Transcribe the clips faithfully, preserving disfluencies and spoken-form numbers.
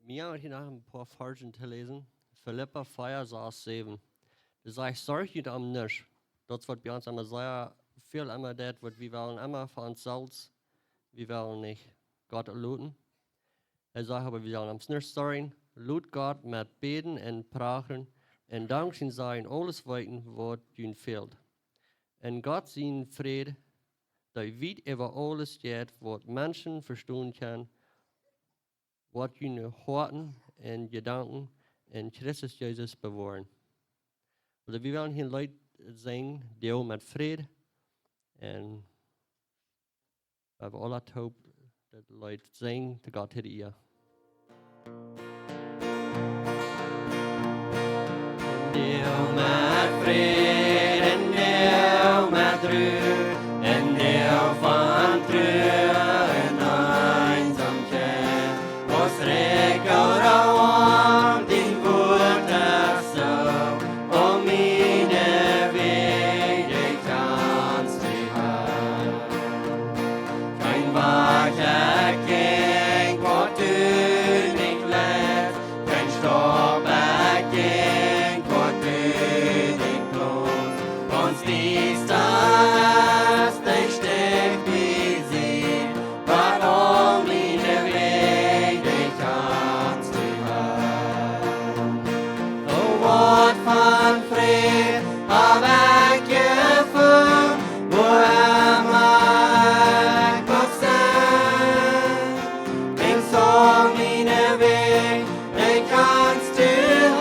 Mie haft hia noch een poa Varzen to läsen. Filippa vea, sas, säwen. Doa sajcht: Sorjt junt om nuscht. Daut es waut bie ons emma sea väl emma deit, waut wie wellen emma fa ons selfst, wie wellen nich Gott loten. Hee sajcht oba, wie sellen ons nich sorjen. Lot Gott met Bäden un Prachen un Dankscheen sajen aules weeten, waut junt fält. Un Gott sien Fräd, dee wiet äwa aules jeit, waut Menschen vestonen kjennen, woat june Hoaten un Jedanken en Christus Jesus bewoaren. Aulsoo, wie wellen hia een Leet sinjen, deel met Fräd. Un wie wellen aula toop daut Leet sinjen, to Gott de Ea. Deel met Fräd un deel met Ru un deel von Trua un Eensamkjeit. Aus rikj ooda oam, dien Wuat es soo, om miene Wäaj kjanst du haben. Kjeen Wajch ekj jinkj, waut du nich leitst, kjeen Stap ekj jinkj, waut du nich plonst. Wan daut diesta es, dan stekj mie sie, waut aul miene Wäaj kjanst du haben. O waut von Fräd hab ekj jefungen, wua emma ekj mucht sennen. Wiels aul miene Wäaj, dee kjanst du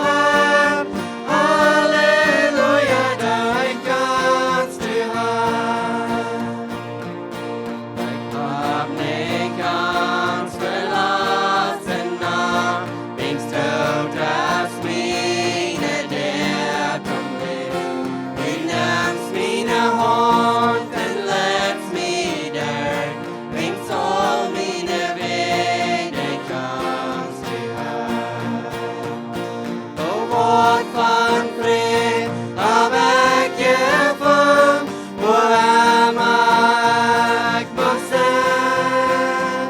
haben. Halleluja, dee kjanst du haben. Ekj hab nich Angst fa latste Nacht, wiels du drajchst miene Däa toom Licht. Du nemst miene Haunt un leitst mie derch, wiels aul miene Wäaj kjanst du haben. O waut von Fräd hab ekj jefungen, wua emma ekj mucht sennen.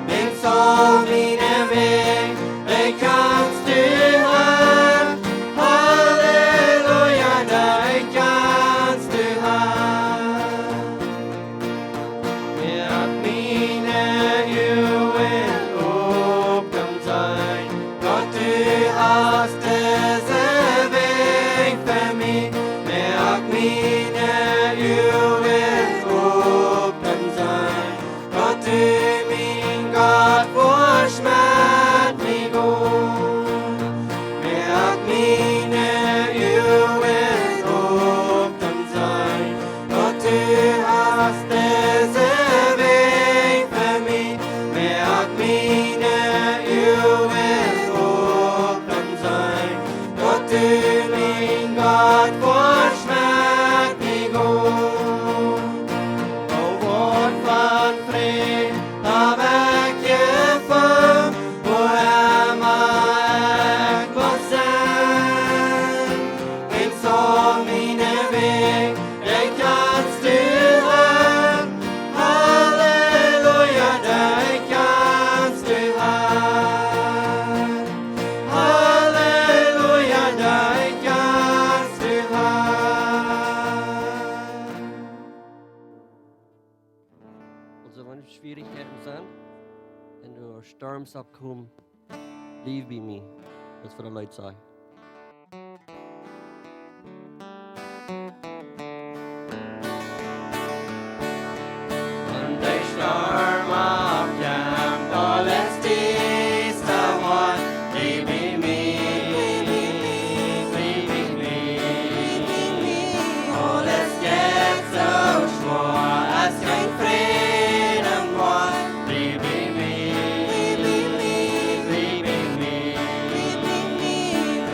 Wiels aul miene Wäaj, dee kjanst du haben. Halleluja, dee kjanst du haben. Moak miene Uagen op toom seenen, daut du hast dise Wäaj fa mie. Moak miene Uagen op toom seenen, daut du, mien Gott, woascht met mie gonen. Moak miene Uagen op toom seenen, daut du hast dise Wäaj fa mie. Moak miene Uagen op toom seenen, daut du, mien Gott, woascht met mie gonen. O waut von Fräd hab ekj jefungen, wua emma ekj mucht sennen. Wiels aul miene Wäaj, dee kjanst du haben. Halleluja, dee kjanst du haben. Halleluja, dee kjanst du haben. Aulsoo, wan Schwierichkjeiten sent un du stormst oppkomen, bliew bie mie. Daut es waut daut Leet sajcht. Wan de Storm oppkjemt, aules diesta woat, bliew bie mie, bliew bie mie, bliew bie mie. Aules jeit soo schwoa, es kjeen Fräd em Hoat. Bliew bie mie, bliew bie mie, bliew bie mie, bliew bie mie,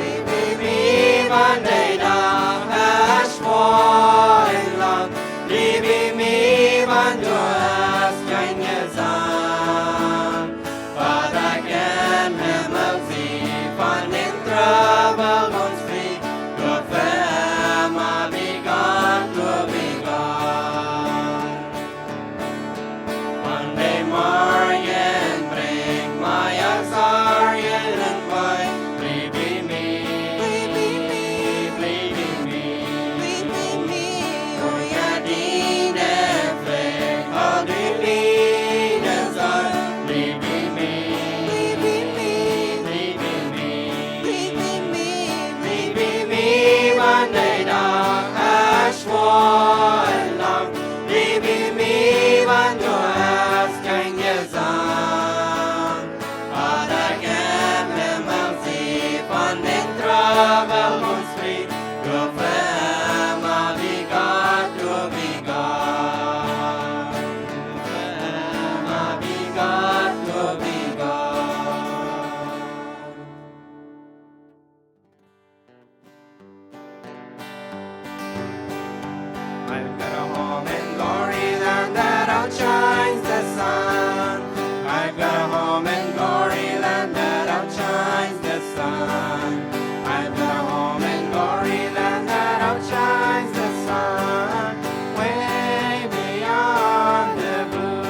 Shines the sun. I've got a home in glory land that outshines the sun. I've got a home in glory land that outshines the sun. Way beyond the blue.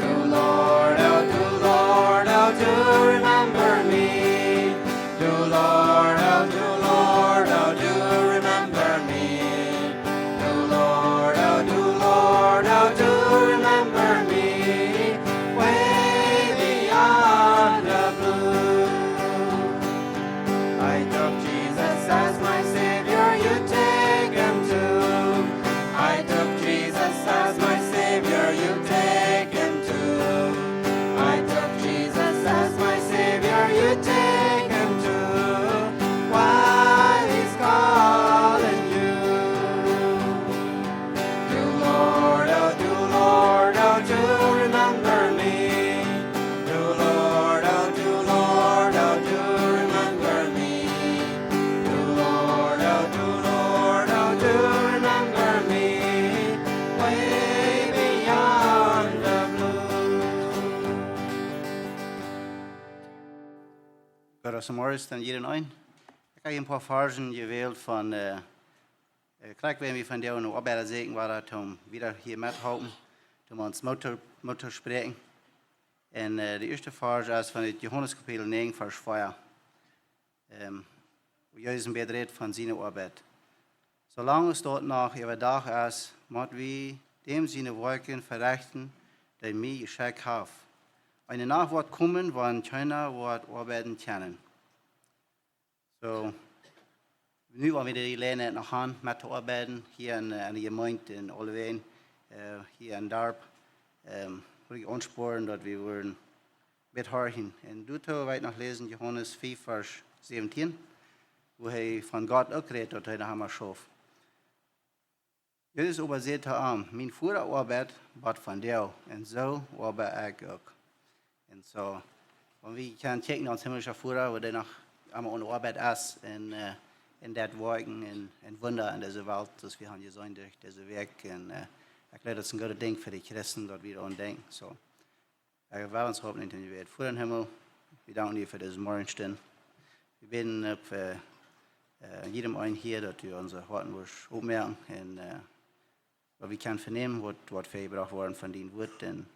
Do Lord, oh, do Lord, oh, do remember me. Do Lord, oh, do Lord, oh, do remember me. Do Lord, oh, do Lord, oh, do remember me. Way beyond the blue. I took Jesus as my Savior, you take him too. I took Jesus as my Savior, you take him too. I took Jesus as my Savior, you take him too. While he's calling you. Do Lord, oh, do Lord, oh, do remember me. Do Lord, oh, do Lord, oh, do remember me. Do Lord, oh, do Lord, oh, do remember me. Way beyond the blue. Gottes Morjes dan jieda eenen. Ekj hab een poa Varzen jewält von, äh, äh, krakjt wan wie vondoag no Oabeida säkjen, wada toom wieda hia methalpen, toom ons Moot to, Moot to spräakjen. Un, äh, de ieeschte Varsch es von daut Johanes Kapitel näajen, Varsch vea. Ähm, wua Jesus een bät rät von siene Oabeit. Soo lang aus daut noch äwadach es, mott wie däm siene Woakjen verechten, dee mie jeschekjt haft. Eene Nacht woat komen, wan kjeena woat oabeiden kjennen. Soo, nu wan wie de Jeläajenheit noch han met to oabeiden, hia en, äh, en de Jemeent en Oliveen, äh, hia em Darp, ähm, wull ekj aunsporen, daut wie wudden met horchen. Un doatoo well ekj noch läsen, Johanes fief, Varsch säwentieen, wua hee von Gott uk rät, daut hee noch emma schauft. Jesus oba säd to am: Mien Voda oabeit bat vondoag, un soo oabeit ekj uk. Un soo, wan wie kjennen kjikjen no ons himmlischen Voda, woo dee noch emma aun de Oabeit es, un, äh, un deit Woakjen un, un Wunda en dise Welt, soo aus wie han jeseenen derch dise Wäakj. Un, äh, ekj jleew, daut es een goodet Dinkj fa de Christen, daut wie doaraun denkjen. Soo, äh, wie wellen ons halpen en daut Jebäd. Voda em Himmel, wie danken die fa dise Morjenstund. Wie bäden uk fa, äh, jieda eenen hia, daut du onse Hoaten wurscht opmoaken un, äh, daut wie kjennen venämen, waut, waut vebrocht woat von dien Wuat. Un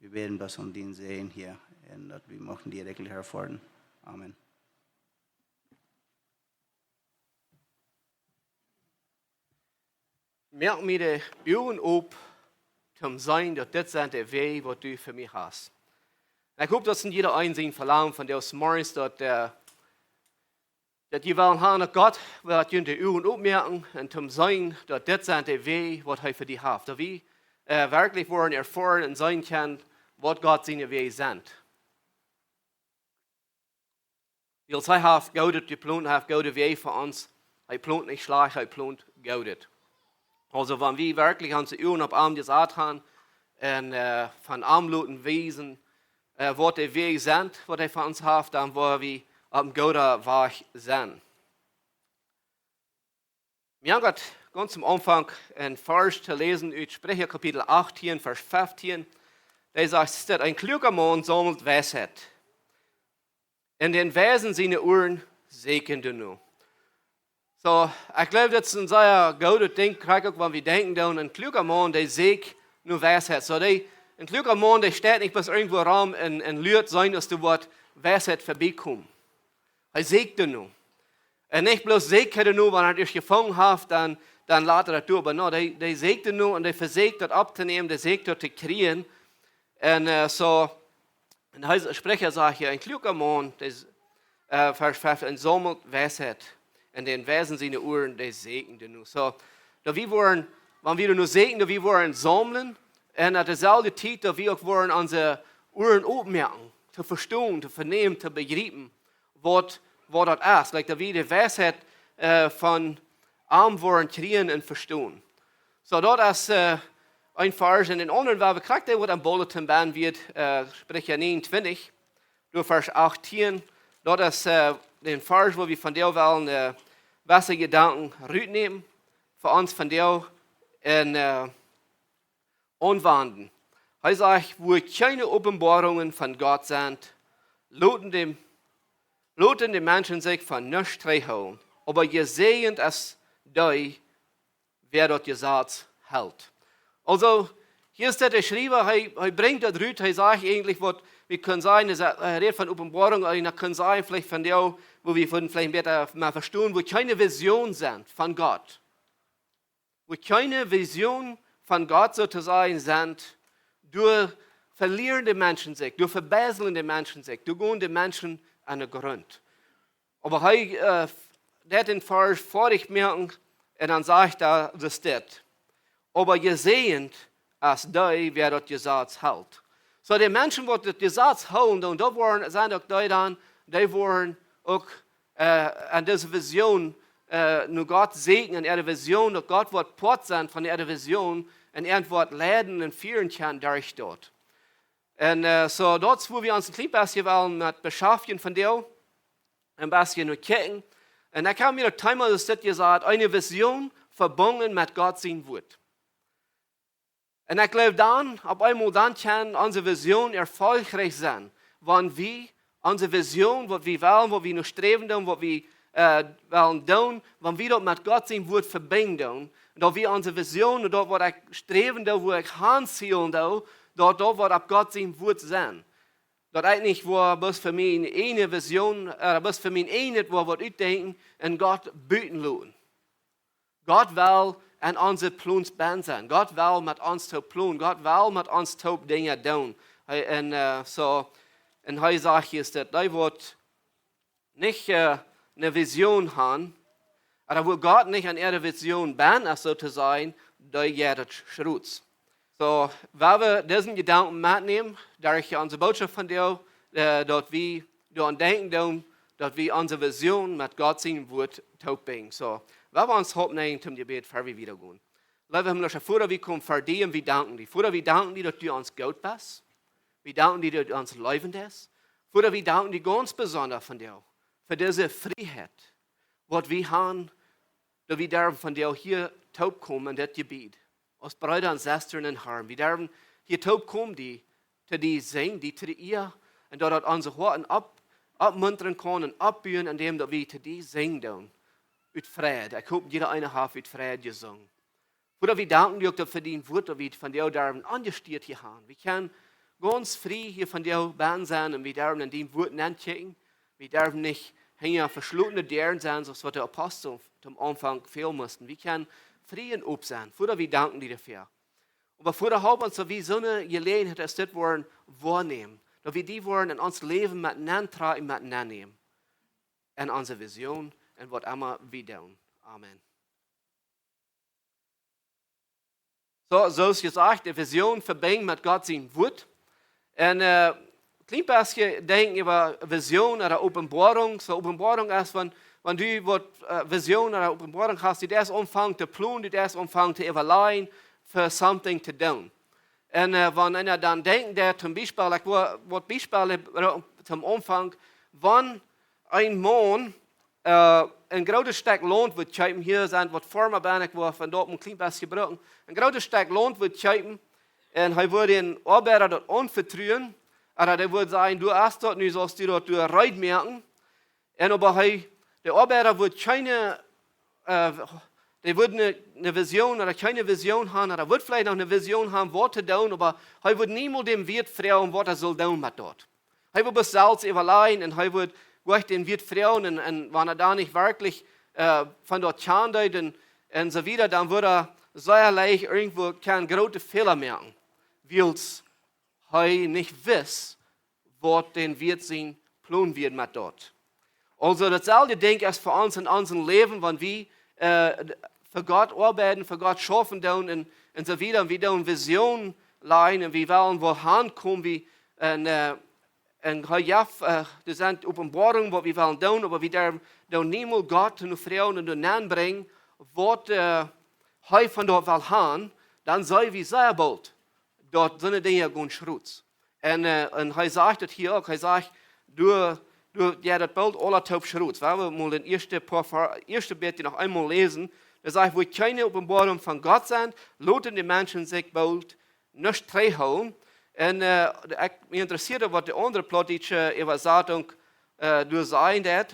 wie bäden bloos om dienen Säajen hia un daut wie muchten die rikjlich erfoaren. Amen. Moak mie de Uagen op, toom seenen, daut dit sent de Wäaj, waut du fa mie hast. Un ekj hop, daut es en jieda eenen sien Velangen von dise Morjes, daut, äh, daut jie wellen han, daut Gott well junt de Uagen opmoaken un toom seenen, daut dit sent de Wäaj, waut hee fa die haft. Daut wie, äh, werkjlich woaren erfoaren un seenen kjennen, waut Gott siene Wäaj sent. Wiels hee haft Goodet jeplont, hee haft goode Wäaj fa ons. Hee plont nich schlajcht, hee plont Goodet. Aulsoo, wan wie werkjlich onse Uagen opp am jesat han un, äh, von am loten wiesen, äh, waut de Wäaj sent, waut hee fa ons haft, dan woa wie opp een gooden Wajch sennen. Wie gonen gaunz toom Aunfank een Varsch to läsen ut Spricha Kapitel achtieen, Varsch feftieen. Dee sajcht: Een kluaka Maun saumelt Weisheit, un dän Weisen siene Uaren säkjen doano. Soo, ekj jleew, daut es een sea goodet Dinkj, krakjt uk wan wie denkjen doonen, een kluaka Maun, dee säkjt no Weisheit. Soo, dee, een kluaka Maun, dee steit nich bloos irjentwua rom un, un luat seenen, aus doa woat Weisheit verbie komen. Hee säkjt doano. Un nich bloos säkjt hee doano, wan hee daut ieescht jefungen haft, dan, dan lat hee daut doa. Oba nä, dee, dee säkjt doano un dee vesieekjt daut opptonämen, dee säkjt daut to kjrieen. Un, äh, soo, un hee, Spricha sajcht hia: Een kluaka Maun, dee, äh, Varsch feftieen, saumelt Weisheit, un dän Weisen siene Uaren, dee säkjen doano. Soo, daut wie woaren, wan wie doano säkjen, daut wie woaren saumlen, un aun deeselwje Tiet, daut wie uk woaren onse Uaren opmoaken, to vestonen, to venämen, to bejriepen, waut, waut daut es. Like, daut wie de Weisheit, äh, von am woaren kjrieen un vestonen. Soo, daut es, äh, een Varsch. Un dän aundren, wua wie krakjt, waut em Bulletin bennen woat, äh, Spricha nieeuntwintich, doa Varsch achtieen. Daut es, äh, dän Varsch, wua wie vondoag wellen, äh, waut fa Jedanken rutnämen fa ons vondoag. Un, äh, aunwenden. Hee sajcht, wua kjeene Openboarungen von Gott sent, loten de, loten de Menschen sikj von nuscht trigjhoolen. Oba jesäajent es dee, wäa daut Jesaz helt. Aulsoo, hia es daut de Schriewa, hee, hee brinjt daut rut, hee sajcht eejentlich waut, wie kjennen sajen, hee sa-, hee rät von Openboarung, un daut kaun sennen veleicht von dee, wua wie von veleicht bäta mol vestonen, wua kjeene Visionen sent von Gott. Wua kjeene Visionen von Gott, soo to sajen, sent, doa velieren de Menschen sikj, doa vebeiseln de Menschen sikj, doa gonen de Menschen aun de Grunt. Oba hee, äh, deit dän Varsch foadich moaken un dan sajcht hee, soo steit: Oba jesäajent es dee, wäa daut Jesaz helt. Soo, de Menschen, waut daut Jesaz hoolen, dan, daut woaren, sent uk dee dan, dee woaren uk, äh, aun dise Vision, äh, no Gott sieekjen, aun äare Vision, daut Gott woat Poat sennen von äare Vision un an woat leiden un fieren kjennen derch daut. Un, äh, soo, daut es, wua wie ons een kjlien bät wellen met beschaftjen vondoag, een bät no kjikjen. Un ekj hab mie daut Thema, daut es dit jesajcht, eene Vision vebungen met Gott sien Wuat. Un ekj jleew dan, opp eemol dan kaun onse Vision erfolgreich sennen, wan wie onse Vision, waut wie wellen, waut wie no sträwen doonen, waut wie, äh, wellen doonen, wan wie daut met Gott sien Wuat vebinjen doonen, daut wie onse Vision, daut waut ekj sträwen doo, wua ekj han zielen doo, daut daut woat opp Gott sien Wuat sennen. Daut ekj nich woa bloos fa miene eejne Vision, äh, bloos fa mien eejnet woa waut utdenkjen un Gott buten loten. Gott well aun onse Plons benn sennen. Gott well met ons toop plonen. Gott well met ons toop Dinja doonen. Hee, un, äh, soo, un hee sajcht hia, daut hee woat nich, äh, eene Vision han, ooda wua Gott nich aun äare Vision benn es, soo to sajen, dee jeit daut Schrots. Soo, wan wie disen Jedanken metnämen, derch onse Bootschoft vondoag, äh, daut wie doaraun denkjen doonen, daut wie onse Vision met Gott sien Wuat toop binjen. Soo, wan wie ons Haupt näajen toom Jebäd, ea wie wieda gonen. Leewa himlischa Voda, wie komen ver die un wie danken die. Voda, wie danken die, daut du ons goot best. Wie danken die, daut du ons leewen deist. Voda, wie danken die gaunz besonda vondoag fa dise Frieheit, waut wie han, daut wie derwen vondoag hia toop komen en dit Jebied, aus Breeda un Sestren em Harn. Wie derwen hia toop komen, die to die sinjen, die to die ieren, un daut daut onse Hoaten opp-, oppmuntren kaun un oppbuen, endäm daut wie to die sinjen doonen. Ut Freid. Ekj hop, jieda eena haft ut Freid jesungen. Voda, wie danken die uk doafäa, fa dien Wuat, daut wie vondoag derwen aunjesteat hia han. Wie kjennen gaunz frie hia vondoag benn sennen un wie derwen en dien Wuat nenkjikjen. Wie derwen nich hinja veschlotne Däaren sennen, soo aus waut de Apostel aum Aunfank väl musten. Wie kjennen frie un op sennen. Voda, wie danken die doafäa. Oba Voda, halp ons, daut wie soone Jeläajenheit aus dit woaren woanämen. Daut wie die woaren en ons Läwen met nentrakjen, met nennämen. En onse Vision, en waut emma wie doonen. Amen. Soo, soo aus jesajcht, de Vision vebinjen met Gott sien Wuat. Un, äh, kjlien bät denkjen äwa Vision ooda Openboarunk. Soo, Openboarunk es, wan, wan du waut, äh, Vision ooda Openboarunk hast, du deist aunfangen to plonen, du deist aunfangen to äwalajen, fa something to doonen. Un, äh, wan eena dan denkjen deit, toom Biespel, ekj woa waut Biespels brucken toom Aunfank, wan een Maun, äh, een grootet Stekj Launt wudd kjeepen, hia sent waut Foarma benn, ekj woa von doa een kjlien bät brucken, een grootet Stekj Launt wudd kjeepen, un hee wudd dän Oabeida daut aunvetruen, ooda hee wudd sajen, du hast daut, nu saust du daut doa reed moaken. Un oba hee, de Oabeida wudd kjeene, äh, dee wudd eene, eene Vision, ooda kjeene Vision han, ooda wudd veleicht noch eene Vision han, waut to doonen, oba hee wudd niemols dän Wieet froagen, waut hee sull doonen met daut. Hee wudd bloos selfst äwalajen un hee wudd jlikj dän Wieet froagen un, un wan hee dan nich werkjlich, äh, von daut kjand un, un soo wieda, dan wudd hee sea leicht irjentwua kjeene groote Fäla moaken, wiels hee nich wist, waut dän Wieet sien Plon wia met daut. Aulsoo, daut selwje Dinkj es fa ons en onsem Läwen, wan wie, äh, fa Gott oabeiden, fa Gott schaufen doonen un, un soo wieda, un wie doonen Vision lajen un wie wellen wua hankomen, wie, un, äh, un hee jeft, äh, doa sent Openboarungen, waut wie wellen doonen, oba wie doonen, doonen niemols Gott no froagen un doa nenbrinjen, waut, äh, hee von daut well han, dan sent wie sea boolt daut soone Dinja gonen schrots. Un, äh, un hee sajcht daut hia uk, hee sajcht, du, du, jo, daut boolt aula toop schrots. Wan wie mol dän ieeschten Poa Ver-, ieeschte Bät noch eemol läsen, dan sajcht, wua kjeene Openboarunk von Gott sent, loten de Menschen sikj boolt nuscht trigjhoolen. Un äh, ekj, mie interessead, waut de aundre plautdietsche Äwasatunk äh, doa sajen deit.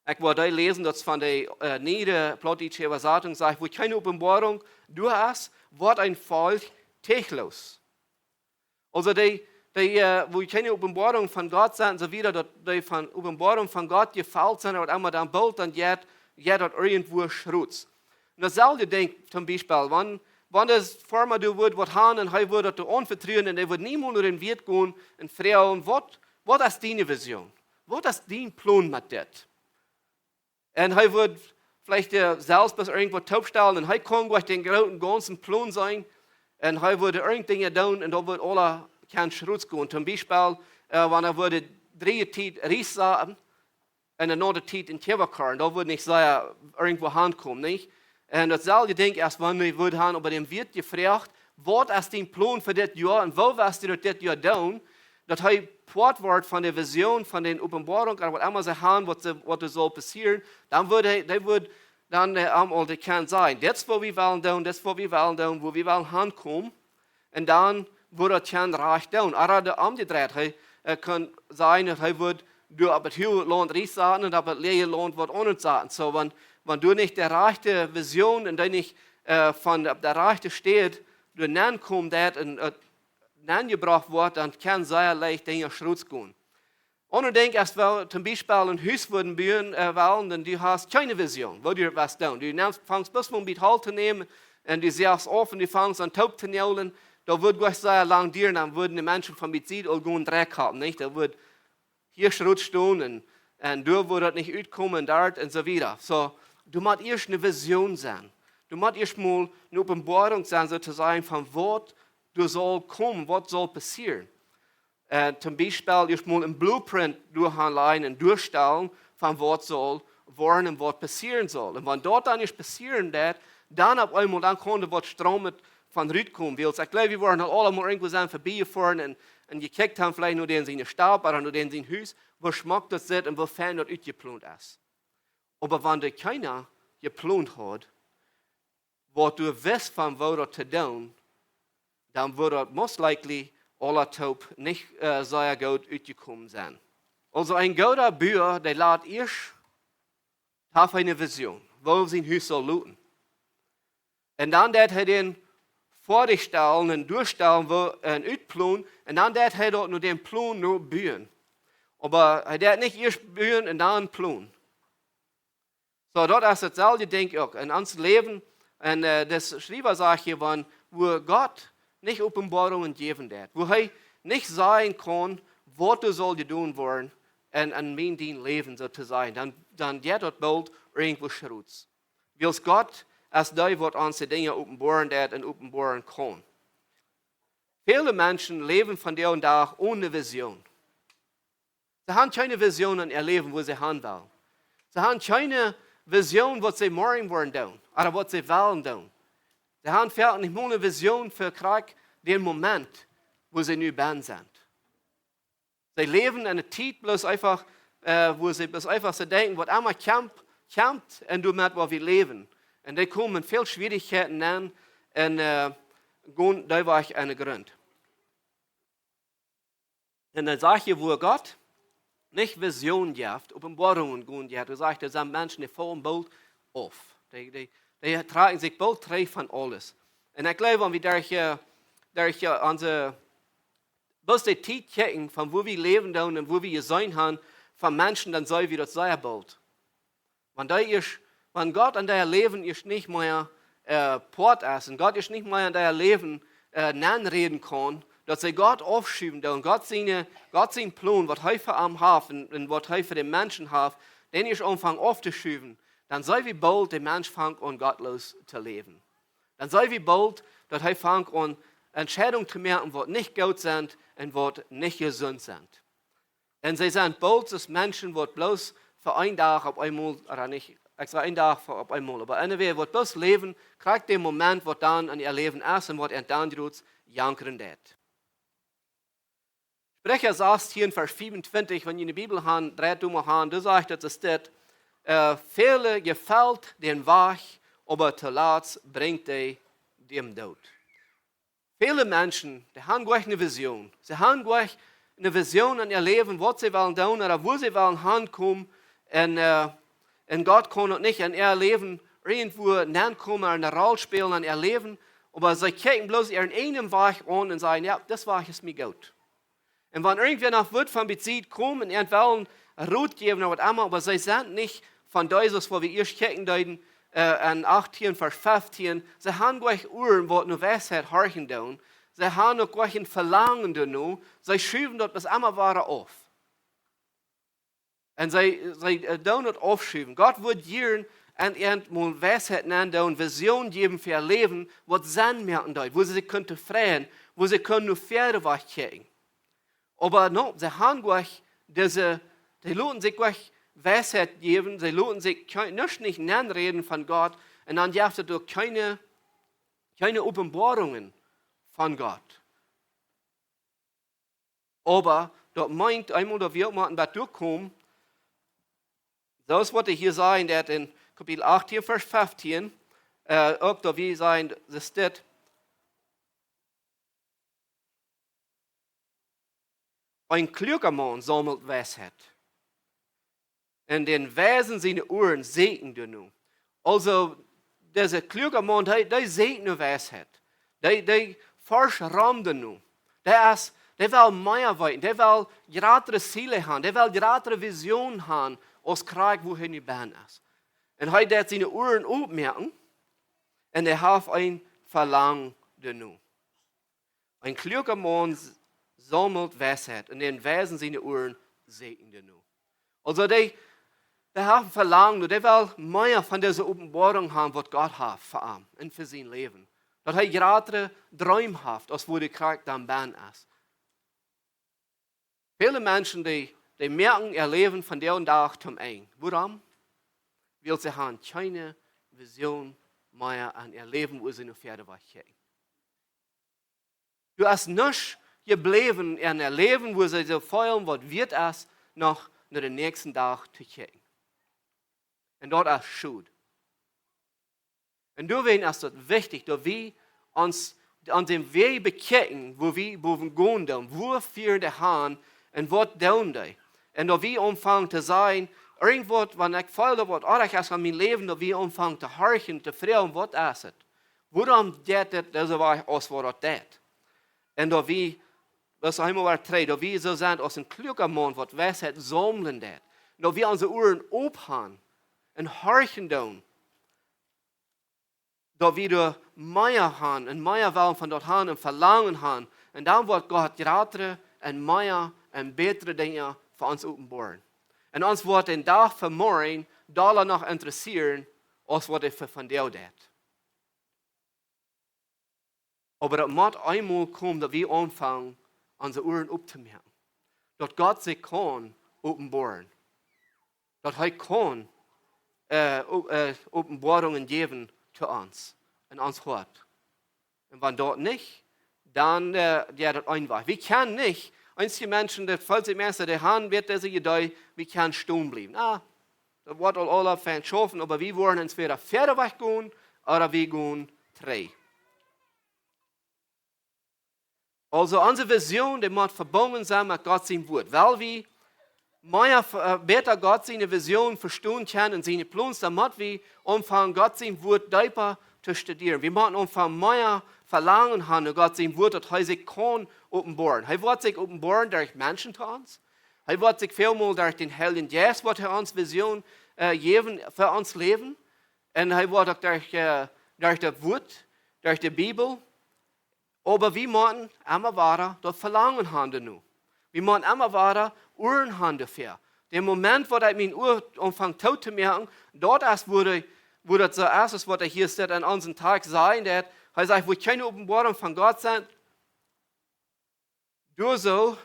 Ekj wull dee läsen, daut es von de äh, niee plautdietsche Äwasatunk, sajcht: Wua kjeene Openboarunk doa es, woat een Volkj tichtloos. Aulsoo dee, dee äh, wua kjeene Openboarunk von Gott sent, un soo wieda, daut dee von Openboarunk von Gott jefelt sent, waut emma dan boolt, dan jeit, jeit daut irjentwua schrots. Un daut selwje Dinkj, toom Biespel, wan, wan de Farma doa wudd waut han un hee wudd daut doa aunvetruen un hee wudd niemols no dän Wieet gonen un froagen: Waut, waut es diene Vision? Waut es dien Plon met dit? Un hee wudd veleicht äh, selfst bloos irjentwaut toopstalen un hee kunn jlikj dän grooten gaunzen Plon seenen. Un hee wudd irjent Dinja doonen un daut wudd aula kjennen schrots gonen. Toom Biespel äh, wan hee wudd dee Tiet Ries saten un eene aundre Tiet een Kjewakorn, daut wudd nich sea irjentwua hankomen, nich? Un daut selwje Dinkj es, wan hee wudd han, oba däm Wieet jefroacht: Waut es dien Plon fa dit Joa un waut woascht du daut dit Joa doonen? Daut hee Poat woat von de Vision, von de Openboarunk, ooda waut emma see han, waut, see, waut doa saul passieren, dan wudd hee, dee wudd dan äh, am aul de kjennen sajen: Dit es, waut wie wellen doonen, dit es, waut wie wellen doonen, wua wie wellen hankomen. Un dan wudd daut kjennen rajcht doonen. Ooda de omjedreit, hee äh, kunn sajen, daut hee wudd doa opp daut huage Launt Ries saten un opp daut läaje Launt waut aundret saten. Soo, wan, wan doa nich de rajchte Vision un dee nich äh, von de, opp de rajchte Städ doa nenkomen deit un äh, nenjebrocht woat, dan kaun sea leicht Dinja schrots gonen. Aundret Dinkj es, wan wie toom Biespel een Hus wudden buen äh, wellen, dan du hast kjeene Vision, waut du woascht doonen. Du nemst, fangst bloos aun, een bät Holt to nämen un du säajst auf un du fangst aun toop to näajlen. Daut wudd jlikj sea lang dieren, dan wudden de Menschen von bie Sied aul gonen Dreck haben, nich? Daut wudd hia schrots stonen un, un doa wudd daut nich utkomen un doa un soo wieda. Soo, du motst ieescht eene Vision seenen. Du motst ieescht mol eene Openboarunk seenen, soo to sajen, von waut doa saul komen, waut saul passieren. Äh, toom Biespel ieescht mol een Blueprint doa hanlajen un doastalen von waut saul woaren un waut passieren saul. Un wan daut dan ieescht passieren deit, dan opp eemol, dan kaun doa waut Stroom met von rutkomen. Wiels ekj jleew, wie woaren aul aula mol irjentwua sennen verbiejefoaren un, un jekjikjt haben veleicht no dän siene Stap ooda no dän sien Hus, woo schmock daut sitt un woo fein daut utjeplont es. Oba wan doa kjeena jeplont haud, waut doa wist von woo daut to doonen, dan wudd daut most likely aula toop nich äh, sea goot utjekomen sennen. Aulsoo een gooda Bua, dee lat ieescht, haft eene Vision, woo sien Hus saul luten. Un dan deit hee dän väastalen un doastalen, woo, un utplonen. Un dan deit hee daut no dän Plon no buen. Oba hee deit nich ieescht buen un dan plonen. Soo, daut es daut selwje Dinkj uk en ons Läwen. Un äh, de Schriewa sajcht hia, wan, wua Gott nich Openboarungen jäwen deit, wua hee nich sajen kaun, waut doa saul jedonen woaren en, en mien, dien Läwen, soo to sajen, dan, dan jeit daut boolt irjentwua schrots. Wiels Gott es dee, waut ons de Dinja openboaren deit un openboaren kaun. Väle Menschen läwen vondoag dän Dach one Vision. See haben kjeene Vision en äa Läwen, wua see han wellen. See haben kjeene Vision, waut see morjen woaren doonen, ooda waut see wellen doonen. See haben veleicht nich mol eene Vision fa krakjt dän Moment, wua see nu bennen sent. See läwen en eene Tiet bloos eefach, äh, wua see bloos eefach soo denkjen, waut emma kjemt, kjemt, un doamet woa wie läwen. Un dee komen en väl Schwierichkjeiten aun un äh, gonen dee Wajch aun dän Grunt. Un dan sajcht hia, wua Gott nich Vision jeft, Openboarungen gonen jeft, dan sajcht hee, sent Menschen, dee faulen boolt auf. Dee, dee, dee trakjen sikj boolt trigj von aules. Un ekj jleew, wan wie derch, äh, derch äh, onse, bloos de Tiet kjikjen, von wua wie läwen doonen un wua wie jeseenen haben von Menschen, dan seenen wie daut sea boolt. Wan dee ieescht, wan Gott en dien Läwen ieescht nich mea äh, Poat es un Gott ieescht nich mea en dien Läwen äh, nenräden kaun, daut see Gott aufschuwen doonen, Gott siene, Gott sien Plon, waut hee fa am haft un, un waut hee fa de Menschen haft, dän ieescht aunfangen auftoschaufen, dan seenen wie boolt, de Mensch fangt aun gottloos to läwen. Dan seenen wie boolt, daut hee fangt aun Entscheidungen to moaken, waut nich goot sent un waut nich jesunt sent. Un see sent boolt soo aus Menschen, waut bloos fa een Dach opp eemol, ooda nich, ekj saj een Dach fa opp eemol, oba anyway, waut bloos läwen, krakjt dän Moment, waut dan en äa Läwen es un waut an dan jrots jankren deit. Spricha sastieen, Varsch fiefuntwintich, wan jie de Bibel haben, dreit doa mol aun, doa sajcht daut, es dit, äh, väle jefelt dän Wajch, oba toolatst brinjt dee dän Doot. Väle Menschen, dee haben goanich eene Vision. See haben goanich eene Vision en äa Läwen, waut see wellen doonen ooda wua see wellen hankomen. Un, äh, un Gott kaun daut nich en äa Läwen irjentwua nenkomen ooda eene Roll spälen en äa Läwen. Oba see kjikjen bloos äaren eenen Wajch aun un sajen: "Jo, dis Wajch es mie goot." Un wan irjentwäa noch woat von bie Sied komen un wellen Rot jäwen ooda waut emma, oba see sent nich von dee, soo aus wie ieescht kjikjen deeden, äh, en achtieen Varsch feftieen, see haben goanich Uaren, waut no Weisheit horchen doonen. See haben uk goanich een Velangen doano. See schuwen daut bloos emma wieda auf. Un see, see, äh, doonen daut aufschuwen. Gott wudd jieren an äant mol Weisheit nenn doonen, Vision jäwen fa äa Läwen, waut Senn moaken deed, wua see sikj kunnen freien, wua see kunnen no wieda wajch kjikjen. Oba nä, see haben goanich dise, see loten sikj goanich Weisheit jäwen, see loten sikj kjeen, nuscht nich nenn räden von Gott, un dan jeft et uk kjeene, kjeene Openboarungen von Gott. Oba daut meent eemol, daut wie uk motten bat doa komen, soo aus waut hee hia sajcht, daut en Kapitel achtieen, Varsch feftieen, äh, uk daut wie sajen, daut es dit: "Een kluaga Maun saumelt Weisheit, un dän Weisen siene Uaren sieekjen doano." Aulsoo, dise kluaga Maun, dee, dee sieekjt no Weisheit. Dee, dee forscht rom doano. Dee es, dee well mea weeten. Dee well jratre Ziele haben. Dee well jratre Vision haben, aus krakjt wua hee nu bie es. Un hee deit siene Uaren opmoaken. Un hee haft een Velangen doano. Een kluaga Maun s-, saumelt Weisheit, un dän Weisen siene Uaren sieekjen doano. Aulsoo, dee, dee haft een Velangen, dee well mea von dise Openboarunk haben, waut Gott haft fa am un fa sien Läwen. Daut hee jratre Dreem haft, aus wua hee krakjt dan bie es. Väle Menschen, dee, dee moaken äa Läwen von dän Dach toom Enj. Wuarom? Wiels see haben kjeene Vision mea en äa Läwen, wua see no wieda wajch kjikjen. Doa es nuscht jebläwen en äa Läwen, wua see soo väl waut wieet es, noch no dän näakjsten Dach to kjikjen. Un daut es schod. Un doawäajen es daut wichtich, daut wie ons aun dän Wajch bekjikjen, wua wie bowen gonen doonen, wua fieren dee han un waut doonen dee. Un daut wie aunfangen to sajen, irjentwaut, wan ekj feel daut waut oajch es en mien Läwen, daut wie aunfangen to horchen, to froagen, waut es et? Wuarom jeit et dise Wajch aus waut et jeit? Un daut wie, daut es eemol waut trigj, daut wie soo sent aus een kluaga Maun, waut Weisheit saumlen deit. Daut wie onse Uaren op haben un horchen doonen. Daut wie doa mea haben un mea wellen von daut haben un Velangen haben. Un dan woat Gott jratre un mea un bätre Dinja fa ons openboaren. Un ons woat dän Dach von morjen dolla noch interessieren, aus waut hee fa vondoag deit. Oba daut mott eemol komen, daut wie aunfangen, onse Uaren optomoaken. Daut Gott sikj kaun openboaren. Daut hee kaun, äh, o-, äh, Openboarungen jäwen to ons, en ons Hoat. Un wan daut nich, dan, äh, jo, daut eenfach. Wie kjennen nich, eenje Menschen, daut felt sikj Menschen, dee haben wada dise Idee, wie kjennen stonen bliewen. Ah, daut woat aul aula fein schaufen, oba wie woaren entwäda wieda wajch gonen, ooda wie gonen trigj. Aulsoo, onse Vision, dee mott vebungen sennen met Gott sien Wuat. Wiels wie mea, äh, bäta Gott siene Vision vestonen kjennen un siene Plons, dan mott wie aunfangen, Gott sien Wuat deepa to studieren. Wie motten aunfangen, mea Velangen haben, no Gott sien Wuat, daut hee sikj kaun openboaren. Hee woat sikj openboaren derch Menschen to ons. Hee woat sikj välmol derch dän Heiljen Jeist, woat hee ons Vision, äh, jäwen fa ons Läwen. Un hee woat uk derch, äh, derch daut Wuat, derch de Bibel. Oba wie motten emma wada daut Velangen haben doano. Wie motten emma wada Uaren haben doafäa. Dän Moment, wua ekj mien Ua aunfangt too to moaken, daut es, wua de, wua daut soo es, es waut hee hia sajcht en onsen Tekjst, daut hee sajcht, wua kjeene Openboarunk von Gott sent, doa soo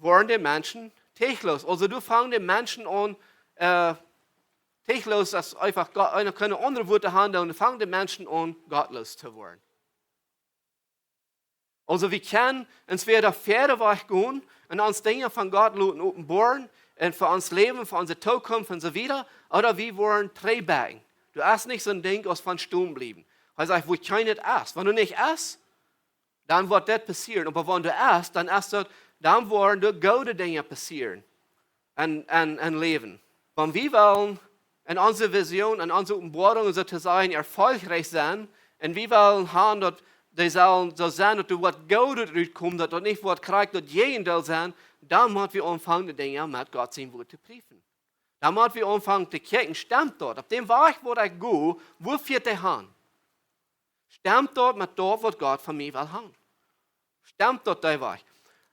woaren de Menschen tichtloos. Aulsoo, doa fangen de Menschen aun, äh, tichtloos, daut es eenfach Gott, eena kaun aundre Wieed haben, dan fangen de Menschen aun, gottloos to woaren. Aulsoo, wie kjennen entwäda wieda wajch gonen un ons Dinja von Gott loten openboaren un fa ons Läwen, fa onse Tookunft un soo wieda, ooda wie woaren trigjbakjen. Doa es nich soon Dinkj aus von stonen bliewen. Hee sajcht, wua kjeene es. Wan doa nich es, Dan woat dit passieren. Oba wan du ieescht, dan es daut, dan woaren doa goode Dinja passieren en, en, en Läwen. Wan wie wellen en onse Vision, en onse Openboarungen soo to sajen, erfolgreich sennen, un wie wellen haben, daut dee sellen soo sennen, daut doa waut Goodet rutkomt, daut daut nich waut krakjt daut Jäajendeel sennen, dan motten wie aunfangen, de Dinja met Gott sien Wort to prüfen. Dan motten wie aunfangen to kjikjen, stemt daut? Opp dän Wajch, wua ekj go, wua fieet dee han? Stemt daut met daut, waut Gott von mie well han? Stemt daut dee Wajch?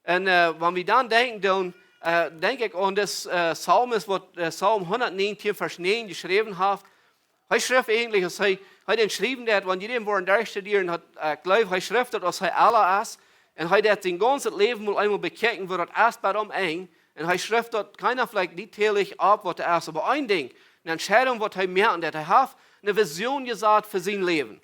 Un, äh, wan wie dan denkjen, dan, äh, denkj ekj aun dis, äh, Psalm, waut, äh, Psalm hundatnäajentieen, Varsch näajen jeschräwen haft. Hee schrift eejentlich, aus hee, hee dän schriewen deed, wan jie dän woaren derchstudieren, haud, äh, ekj jleew, hee schrift daut, aus hee ella es. Un hee deed sien gaunzet Läwen mol eemol bekjikjen, woo daut es bie am enj. Un hee schrift daut kjeena veleicht detaillich opp, waut daut es. Oba een Dinkj, ne Entscheidunk, waut hee moaken deed. Hee haft ne Vision jesat fa sien Läwen,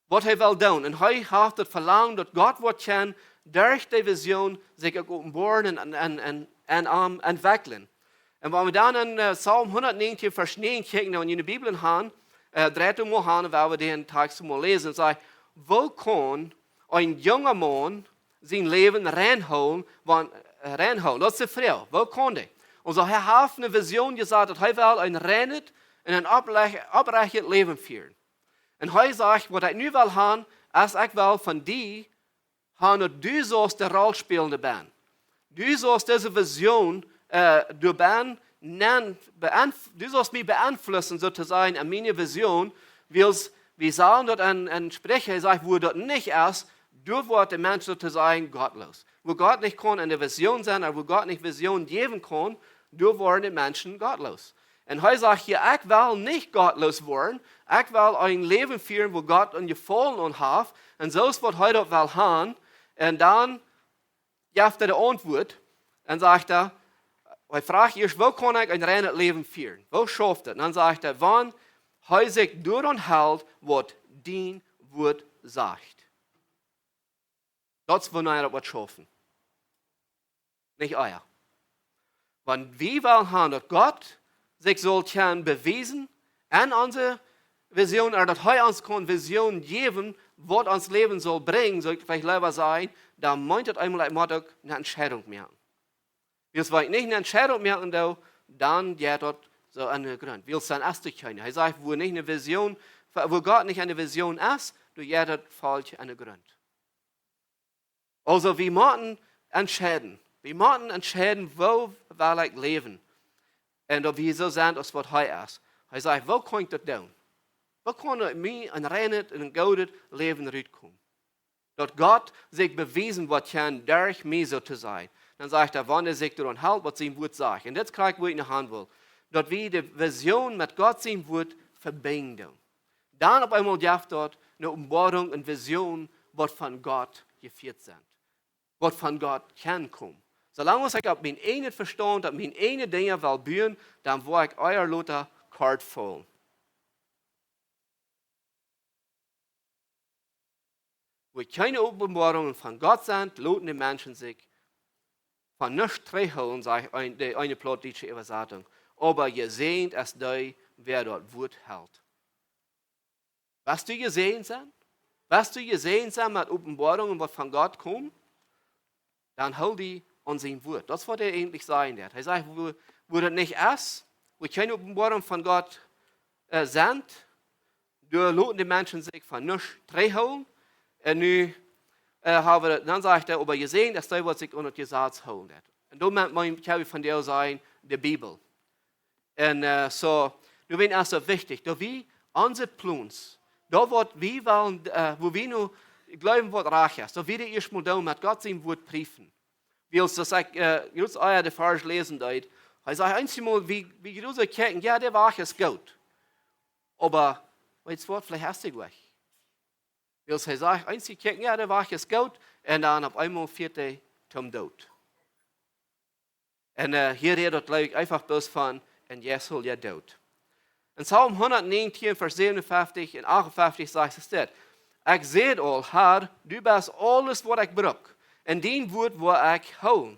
waut hee well doonen. Un hee haud daut Velangen, daut Gott woat kjennen derch dee Vision sikj uk openboaren un, un, un, un, un am entwekjlen. Un wan wie dan en, äh, Psalm hundatnäajentieen, Varsch näajen kjikjen, wan jie de Bibel haben, äh, dreit mol han, wan wie dän Tekjst mol läsen, sajcht: Woo kaun een junga Maun sien Läwen reinhoolen, wan, äh, reinhoolen? Daut es de Froag, woo kaun dee? Un soo, hee haft ne Vision jesat, daut hee well een reinet un een opprech-, opprechtet Läwen fieren. Un hee sajcht: Waut ekj nu well han, es, ekj well von die han, daut du saust de Roll spälen doabennen. Du saust dise Vision, äh, doabennen, nen-, beenf-, du saust mie beenflussen, soo to sajen, en miene Vision, wiels wie sajen daut en, en Spricha, hee sajcht, wua daut nich es, doa woat de Mensch, soo to sajen, gottloos. Wua Gott nich kaun en de Vision sennen, ooda wua Gott nich Vision jäwen kaun, doa woaren de Menschen gottloos. Un hee sajcht hia: Ekj well nich gottloos woaren. Ekj well een Läwen fieren, wua Gott een Jefaulen aun haft. Un soo es waut hee daut well han. Un dan jeft hee de Auntwuat. Un sajcht hee, hee frajcht ieescht: Woo kaun ekj een reinet Läwen fieren? Woo schauft daut? Un dan sajcht hee: Wan hee sikj doaraun helt, waut dien Wort sajcht. Daut es, wanea daut woat schaufen. Nich ea. Wan wie wellen han, daut Gott sikj saul kjennen bewiesen en onse Vision, ooda daut hee ons kaun Vision jäwen, waut ons Läwen saul brinjen, saul ekj veleicht leewa sajen, dan meent daut eemol, ekj mott uk ne Entscheidunk moaken. Wiels wan ekj nich ne Entscheidunk moaken doo, dan jeit daut soo aun de Grunt. Wiels dan es doa kjeena. Hee sajcht, wua nich ne Vision, wua Gott nich en de Vision es, doa jeit daut Volkj aun de Grunt. Aulsoo, wie motten entscheiden. Wie motten entscheiden, woo well ekj läwen. Un daut wie soo sent aus waut hee es. Hee sajcht: Woo kaun ekj daut doonen? Woo kaun ut mie een reinet un een goodet Läwen rutkomen? Daut Gott sikj bewiesen woat kjennen derch mie, soo to sajen. Dan sajcht hee, wan hee sikj doaraun helt, waut sien Wort sajcht. Un dit kjrieech ekj, wua ekj no han well. Daut wie de Vision met Gott sien Wort vebinjen doonen. Dan opp eemol jeft daut ne Openboarunk, ne Vision, waut von Gott jefieet sent. Waut von Gott kaun komen. Soo lang aus ekj opp mien eejnet Vestaunt, opp miene eejne Dinja well buen, dan woa ekj ea lota kort faulen. Wua kjeene Openboarungen von Gott sent, loten de Menschen sikj von nuscht trigjhoolen, sajcht een, de eene plautdietsche Äwasatunk. Oba jesäajent es dee, wäa daut Wort helt. West du jesäajent sennen? West du jesäajent sennen met Openboarungen, waut von Gott komen? Dan hool die aun sien Wort. Daut es, waut hee eejentlich sajen deed. Hee sajcht, wua, wua daut nich es, wua kjeene Openboarungen von Gott, äh, sent, doa loten de Menschen sikj von nuscht trigjhoolen. Un nu, äh, hab wie daut, dan sajcht hee, oba jesäajent es dee, waut sikj aun daut Jesaz hoolen deit. Un doa meent, meent, ekj well von die sajen, de Bibel. Un, äh, soo, nu es daut wichtich, daut wie onse Plons, daut waut wie wellen, äh, wua wie nu jleewen, waut rajcht es, daut wie daut ieescht mol doonen met Gott sien Wort prüfen. Wiels, aus ekj, äh, jrod ea de Varsch läsen deed, hee säd, eenjemol, wie, wie jrod soo kjikjen, jo, de Wajch es goot. Oba, weetst waut, veleicht es dee goot. Wiels hee sajcht, eenjemol kjikjen, jo, de Wajch es goot, un dan opp eemol fieet hee toom Doot. Un, äh, hia rät daut, jleew ekj, eefach bloos von, un jie sellen jo doot. En Psalm hundatnäajentieen, Varsch säwenunfeftich un achtunfeftich sajcht et dit: Ekj säd aul, Herr, du best aules, waut ekj bruk. En dien Wort woa ekj hoolen.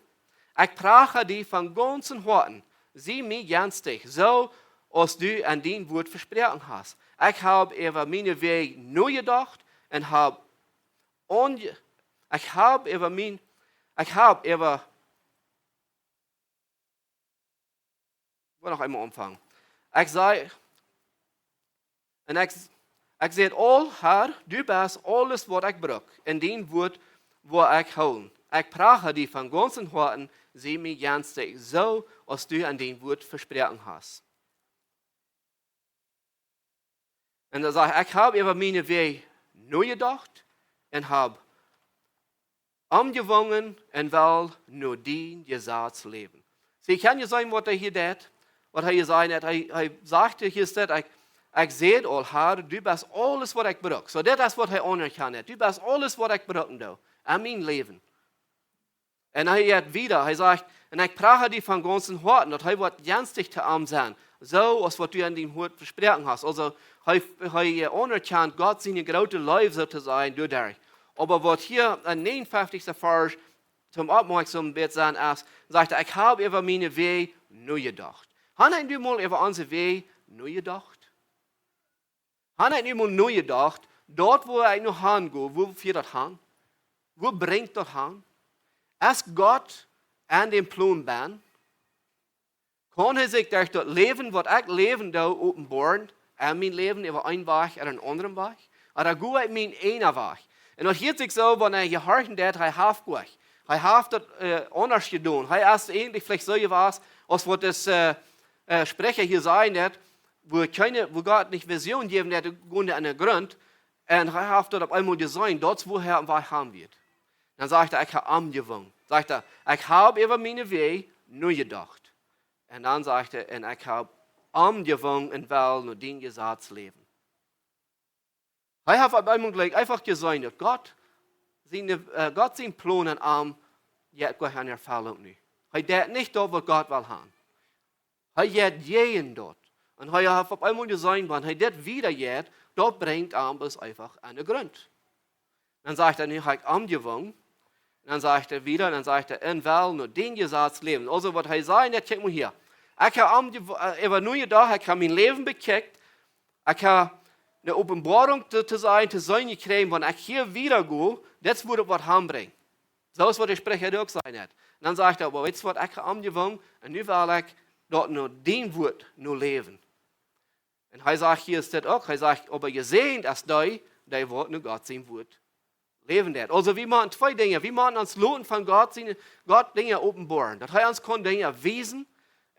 Ekj pracha die von gaunzem Hoaten. Sie mie jenstich, soo aus du en dien Wort vesproaken hast. Ekj hab äwa miene Wäaj nojedocht un hab Und ich habe über mein, ich habe über, ich will noch einmal anfangen. Ich sage, und ich, ich sage: "O Herr, du best alles, was ich brauch. In dein Wort will ich hoffen. Ich preise dich von ganzem Herzen, sei mir genstig, so als du in dein Wort versprochen hast." Und er sagt: "Ich habe über meine Wege nachgedacht und habe angefangen und will nach deinem Gesetz leben." Sie, kjenn jie seenen, waut hee hia deed? Waut hee hia säd, hee, hee säd hia, es daut: "Ich, ich sage: O Herr, du best alles, waut ich brauch." Soo, daut es, waut hee aunerkjant: "Du best alles, waut ich brauchen doo en mien Läwen." Un hee jeit wieda, hee sajcht: "Und ich preise dich von ganzem Herzen", daut hee woat genstig to am sennen, soo aus waut du en dien Wort versprochen hast. Aulsoo, hee, hee aunerkjant Gott siene groote Leew, soo to sajen, doaderch. Oba waut hia em näajenunfeftichsten Varsch toom oppmoakjsom sennen es, sajcht hee: "Ich habe über meine Wege nachgedacht." Hast du mol über diene Wäaj nojedocht? Hast du mol nojedocht, doa wua ekj nu han go, wua fieet daut han? Wua brinjt daut han? Es Gott aun dän Plon bennen? Kaun hee sikj derch daut Läwen, waut ekj läwen doo, openboaren en mien Läwen äwa eenen Wajch ooda eenen aundren Wajch? Ooda go ekj mienen eenen Wajch? Un daut hieet sikj soo, wan eena jehorchen deed, hee haft jlikj, hee haft daut, äh, aundasch jedonen. Hee es eejentlich veleicht soo jewast, aus waut dis, äh, äh, Sprecha hia sajen deed, wua kjeene, wua Gott nich Vision jäwen deed, gonen aun dän Grunt. Un hee haft daut opp eemol jeseenen, daut es, wua hee aum Wajch han wia. Dan sajcht hee: "Ich habe angefangen." Sajcht hee: "Ich habe über meine Wege nachgedacht." Un dan sajcht hee: "Und ich habe angefangen und will nach deinem Gesetz leben." Hee haft opp eemol jlikj eefach jeseenen, daut Gott siene, äh, Gott sien Plon aun am, jo, jlikj aun Erfellunk nu. Hee deed nich daut, waut Gott wull han. Hee deed jäajen daut. Un hee haft opp eemol jeseenen, wan hee dit wieda jeit, daut brinjt am bloos eefach aun dän Grunt. Dan sajcht hee: "Nu habe ich angefangen." Un dan sajcht hee wieda, un dan sajcht hee: "Und will nach deinem Gesetz leben." Aulsoo, waut hee säd, daut kjikj mol hia. Ekj hab aun dee, äh, äwa nu jedocht, ekj hab mien Läwen bekjikjt, ekj hab eene Openboarunk to, to seenen, to seenen jekjräajen, wan ekj hia wieda go, daut woat waut han brinjen. Soo es waut de Sprecha uk säd. Un dan sajcht hee: "Oba weetst waut, ekj hab aunjefongen, un nu well ekj daut no dien Wuat no läwen." Un hee sajcht, hia es dit uk, hee sajcht: "Oba jesäajent es dee, dee woat no Gott sien Wuat läwen deit." Aulsoo, wie motten twee Dinja. Wie motten ons loten von Gott siene, Gott Dinja openboaren. Daut hee ons kaun Dinja wiesen.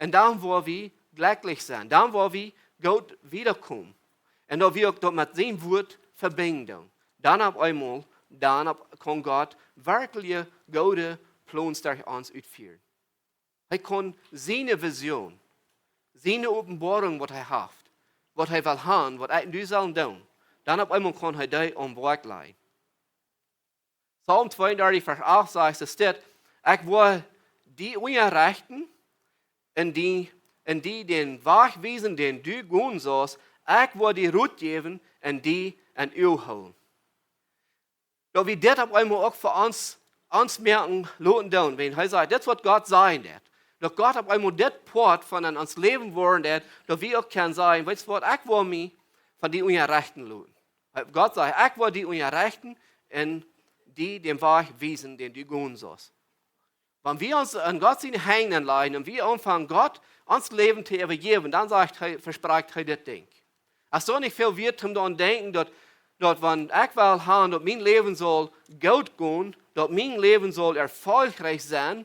Un dan woa wie jlekjlich sennen. Dan woa wie goot wiedakomen. Un daut wie uk daut met sien Wuat vebinjen doonen. Dan opp eemol, dan opp, kaun Gott werkjlich goode Plons derch ons utfieren. Hee kaun siene Vision, siene Openboarunk, waut hee haft, waut hee well han, waut ekj un du sellen doonen, dan opp eemol kaun hee dee aum Woakj lajen. Psalm tweeundartich, Varsch acht sajcht, es dit: "Ekj woa die unjarechten un die, un die dän Wajch wiesen, dän du gonen saust. Ekj woa die Rot jäwen un die em Uag hoolen." Daut wie dit opp eemol uk fa ons, ons moaken loten doonen. Wan hee sajcht, dit es waut Gott sajen deit. Daut Gott opp eemol dit Poat von en ons Läwen woaren deit, daut wie uk kjennen sajen: "Weetst waut, ekj woa mie von die unjarechten loten." Gott sajcht: "Ekj woa die unjarechten un die dän Wajch wiesen, dän du gonen saust." Wan wie ons en Gott siene Henj lajen un wie aunfangen Gott ons Läwen to äwajäwen, dan sajcht hee, vesprakjt hee dit Dinkj. Es doa nich väl wieet om doaraun denkjen, daut, daut wan ekj well han, daut mien Läwen saul goot gonen, daut mien Läwen saul erfolgreich sennen,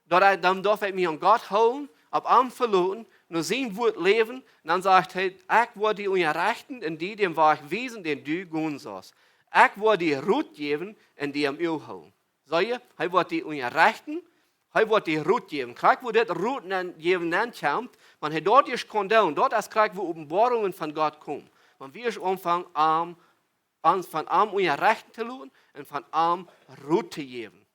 daut ekj, dan darf ekj mie aun Gott hoolen, opp am veloten, no sien Wuat läwen, un dan sajcht hee: "Ekj woa die unjarechten un die dän Wajch wiesen, dän du gonen saust. Ekj woa die Rot jäwen un die em Uag hoolen." Soo, hee woat die unjarechten, hee woat die Rot jäwen. Krakjt wua dit Rot jäwen nenkjemt, wan hee daut ieescht kaun doonen, daut es krakjt wua Openboarungen von Gott komen. Wan wie ieescht aunfangen, am, ons von am unjarechten to loten un von am Rot to jäwen.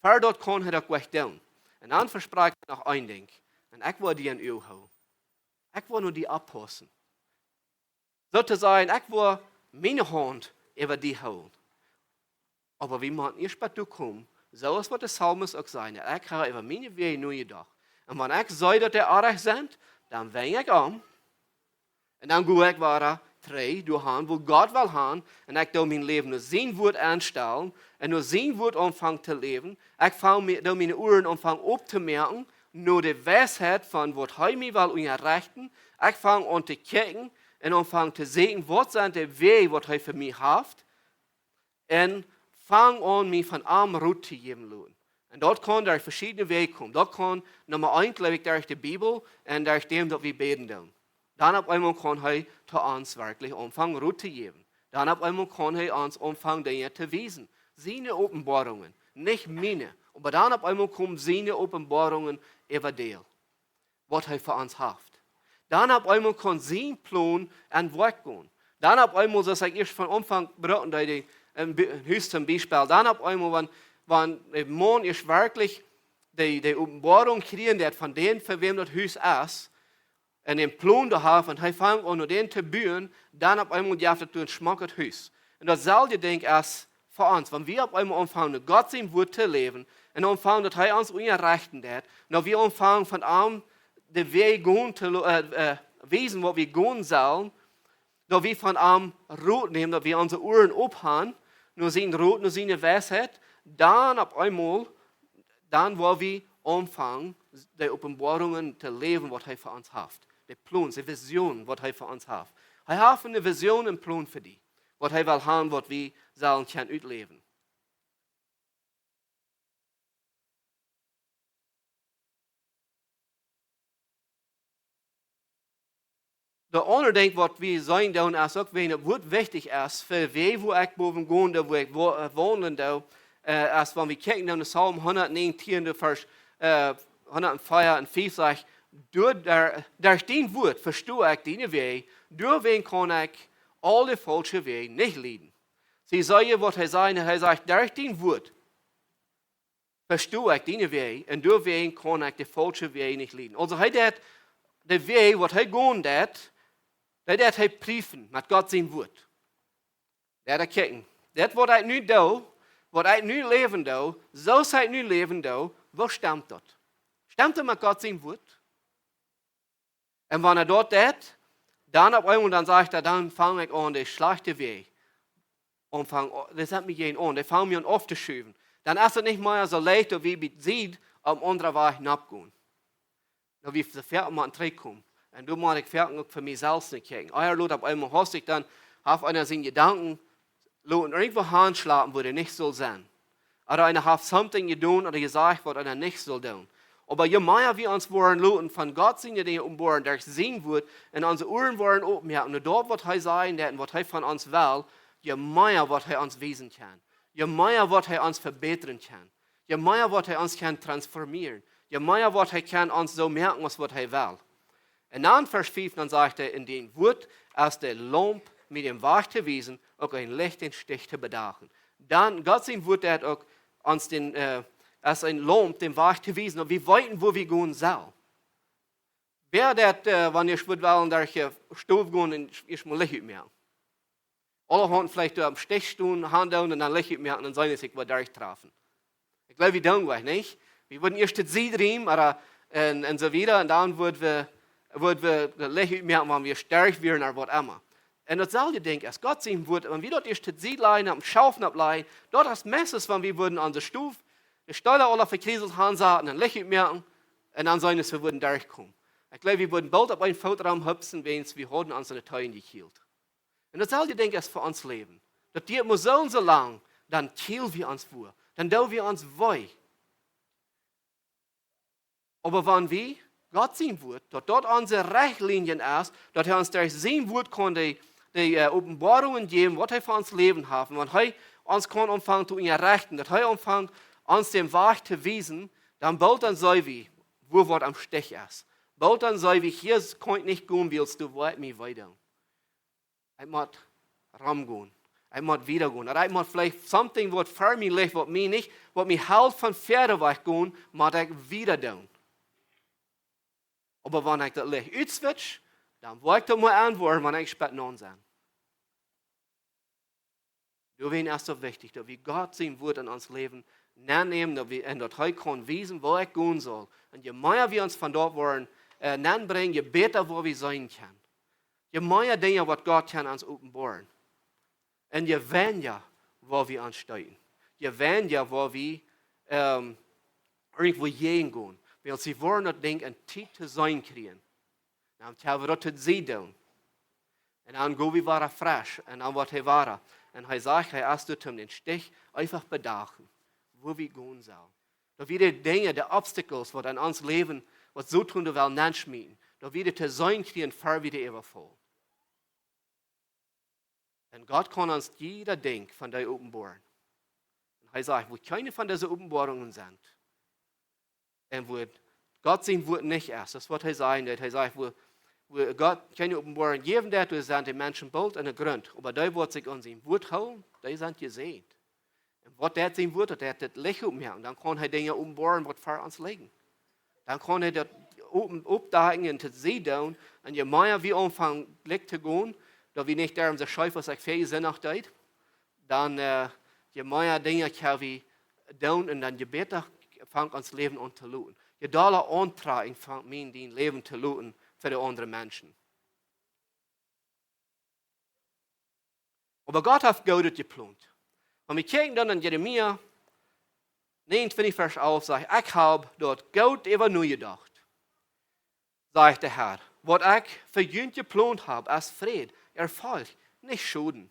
Ver daut kaun hee daut jlikj doonen. Un dan vesprakjt hee noch een Dinkj. "Un ekj woa die em Uag hoolen." Ekj woa no die oppaussen. Soo to sajen, ekj woa miene Haunt äwa die hoolen. Oba wie motten ieescht bat doa komen, soo aus waut de Psalmist uk säd: "Ekj hab äwa miene Wäaj nojedocht. Un wan ekj see, daut dee oajch sent, dan wenj ekj om. Un dan go ekj wada trigj, doa han, wua Gott well han, un ekj doo mien Läwen no sien Wort aunstalen un no sien Wort aunfangen to läwen. Ekj fang mie, doo miene Uaren aunfangen optomoaken, no de Weisheit von waut hee mie well unjarechten. Ekj fang aun to kjikjen un aunfangen to seenen, waut sent de Wäaj, waut hee fa mie haft. Un fang aun, mie von am Rot to jäwen loten. Un daut kaun derch veschiedne Wäaj komen. Daut kaun, Numma eent, jleew ekj, derch de Bibel un derch däm, daut wie bäden doonen. Dan opp eemol kaun hee to ons werkjlich aunfangen Rot to jäwen. Dan opp eemol kaun hee ons aunfangen Dinja to wiesen. Siene Openboarungen, nich miene. Oba dan opp eemol komen siene Openboarungen äwa Deel, waut hee fa ons haft. Dan opp eemol kaun sien Plon aun Woakj gonen. Dan opp eemol, soo aus ekj ieescht von Aunfank brocht, dee, dee, een Bi-, een Hus toom Biespel, dan opp eemol, wan, wan de Maun ieescht werkjlich dee, dee Openboarunk kjrieen deit von dän, fa wäm daut Hus es, un dän Plon doa haft, un hee fangt aun, no dän to buen, dan opp eemol jeft daut een schmocket Hus. Un daut selwje Dinkj es fa ons, wan wie opp eemol aunfangen, no Gott sien Wort to läwen, un aunfangen, daut hee ons unjarechten deit, un daut wie aunfangen, von am de Wäaj gonen to lo-, äh, äh, wiesen, waut wie gonen sellen, daut wie von am Rot nämen, daut wie onse Uaren op han, no sien Rot, no siene Weisheit, dan opp eemol, dan woa wie aunfangen, de Openboarungen to läwen, waut hee fa ons haft. De Plons, de Visionen, waut hee fa ons haft. Hee haft eene Vision, een Plon fa die, waut hee well han, waut wie sellen kjennen utläwen. De aundre Dinkj, waut wie seenen doonen, es uk, wan daut Wort wichtich es, fa wäa, wua ekj bowen gonen doo, wua ekj wa-, äh, waundlen doo, äh, es wan wie kjikjen no Psalm hundatnienentieen, de Varsch, äh, hundatveea un fief sajcht: "Doa, doa, derch dien Wort vesto ekj diene Wäaj, doawäajen kaun ekj aul de faulsche Wäaj nich lieden." See, see jie, waut hee sajcht? Hee sajcht: "Derch dien Wort vesto ekj diene Wäaj, un doawäajen kaun ekj de faulsche Wäaj nich lieden." Aulsoo hee deit de Wäaj, waut hee gonen deit, dee deit hee priefen met Gott sien Wort. Deit hee kjikjen: "Dit, waut ekj nu doo, waut ekj nu läwen doo, soo aus ekj nu läwen doo, woo stemt daut? Stemt daut met Gott sien Wort?" Un wan hee daut deit, dan opp eemol, dan sajcht hee, dan fang ekj aun, de schlajchte Wäaj, aunfangen, oh, dee sent mie jäajen aun, dee fangen mie aun auftoschaufen. Dan es daut nich mea soo leicht, daut wie bie Sied opp eenen aundren Wajch nopp gonen. Daut wie soo foaken motten trigjkomen. Un doa mott ekj foaken uk fa mie selfst no kjikjen. Ea lot opp eemol hastich, dan haft eena siene Jedanken loten irjentwua hanschlapen, wua dee nich sull sennen. Ooda eena haft something jedonen ooda jesajcht, waut eena nich sull doonen. Oba je mea wie ons woaren loten von Gott siene Dinja openboaren derch sien Wort, un onse Uaren woaren opmoaken no daut, waut hee sajen deit un waut hee von ons well, je mea waut hee ons wiesen kaun. Je mea waut hee ons vebätren kaun. Je mea waut hee ons kaun transformieren. Je mea waut hee kaun ons soo moaken aus waut hee well. Un dan Varsch fief, dan sajcht hee: "En dien Wort es de Laump, mie dän Wajch to wiesen, uk een Licht, dän Stich to bedachen." Dan, Gott sien Wort deit uk ons dän, äh, es een Laump, dän Wajch to wiesen, daut wie weeten, wua wie gonen sellen. Wäa deit, äh, wan wie wellen derch de Stow gonen un ieescht mol Licht utmoaken? Aule haben veleicht doa aum Stich stonen, Haunt doonen un dan Licht utmoaken un seenen, daut see woa derchtrafen. Ekj jleew, wie doonen daut nich. Wie wudden ieescht de Sied riemen, ooda, un, un soo wieda, un dan wudd wie, wudd wie daut Licht utmoaken, wan wie sterch wieren ooda waut emma. Un daut selwje Dinkj es Gott sien Wort, wan wie daut ieescht de Sied lajen, opp dän Schaufen opp lajen, daut es meistens, wan wie wudden aun de Stow, de Städ aula vekjrieselt han, saten un Licht utmoaken, un dan seenen, daut see wudden derchkomen. Ekj jleew, wie wudden boolt opp eenen Foot romhupsen, wäajens wie hauden ons aun de Teenen jekjielt. Un daut selwje Dinkj es fa ons Läwen. Daut diet mau soo un soo lang, dan kjiel wie ons wua, dan doo wie ons wee. Oba wan wie Gott sien Wort, daut daut onse Rechtlienje es, daut hee ons derch sien Wort kaun de, de, äh, Openboarungen jäwen, waut hee fa ons Läwen haft, un wan hee ons kaun aunfangen to unjarechten, daut hee aunfangt ons dän Wajch to wiesen, dan boolt dan seenen wie, wua waut aum Stich es. Boolt dan seenen wie: "Hia kaun ekj nich gonen, wiels doa woat mie wee doonen." Ekj mott romgonen. Ekj mott wieda gonen. Ooda ekj mott veleicht something, waut ver mie licht, waut mie nich, waut mie helt von wieda wajch gonen, mott ekj wieda doonen. Oba wan ekj daut Licht utswitch, dan woa ekj daut mau aunwoaren, wan ekj spät nopp sie. Doawäajen es daut wichtich, daut wie Gott sien Wort en ons Läwen nennämen, daut wie, un daut hee kaun wiesen, wua ekj gonen saul. Un je mea wie ons von daut woaren, äh, nennbrinjen, je bäta woa wie seenen kjennen. Je mea Dinja waut Gott kaun ons openboaren, un je weinja woa wie ons steeten. Je weinja woa wie, ähm, irjentwoo jäajen gonen. Wiels wie woaren daut Dinkj en Tiet to seenen kjrieen. Dan woa wie daut to seenen doonen. Un dan go wie wada fresch. Un dan woat hee wada. Un hee sajcht, hee es doa toom dän Stich eefach bedachen, wua wie gonen sellen. Daut wie de Dinja, de Obstacles, waut en ons Läwen, waut Soton doa well nenschmieten, daut wie dee to seenen kjrieen, ver wie dee äwafaulen. Un Gott kaun ons jieda Dinkj von dee openboaren. Un hee sajcht, wua kjeene von dise Openboarungen sent, un wua Gott sien Wuat nich es, daut es waut hee sajen deed. Hee sajcht, wua, wua Gott kjeene Openboarung jäwen deed, doa sent de Menschen boolt aun de Grunt. Oba dee waut sikj aun sien Wuat hoolen, dee sent jesäajent. Un waut deed sien Wuat? Daut deed daut Licht opmoaken. Dan kaun hee Dinja openboaren waut ver ons lijen. Dan kaun hee daut open, oppdakjen un to seenen doonen. Un je mea wie aunfangen Licht to gonen, daut wie nich derwen soo scheef aus ekj väl Sinn noch deed, dan, äh, je mea Dinja kjenn wie doonen un dan je bäta fangt ons Läwen aun to loten. Je dolla auntrakjen fangt mien dien Läwen to loten fa de aundre Menschen. Oba Gott haft Goodet jeplont. Wan wie kjikjen dan en Jeremia näajenuntwintich Varsch alf, sajcht: "Ekj hab doa goot äwa nojedocht, sajcht de Herr, waut ekj fa junt jeplont hab, es Fräd, Erfolg, nich Schoden.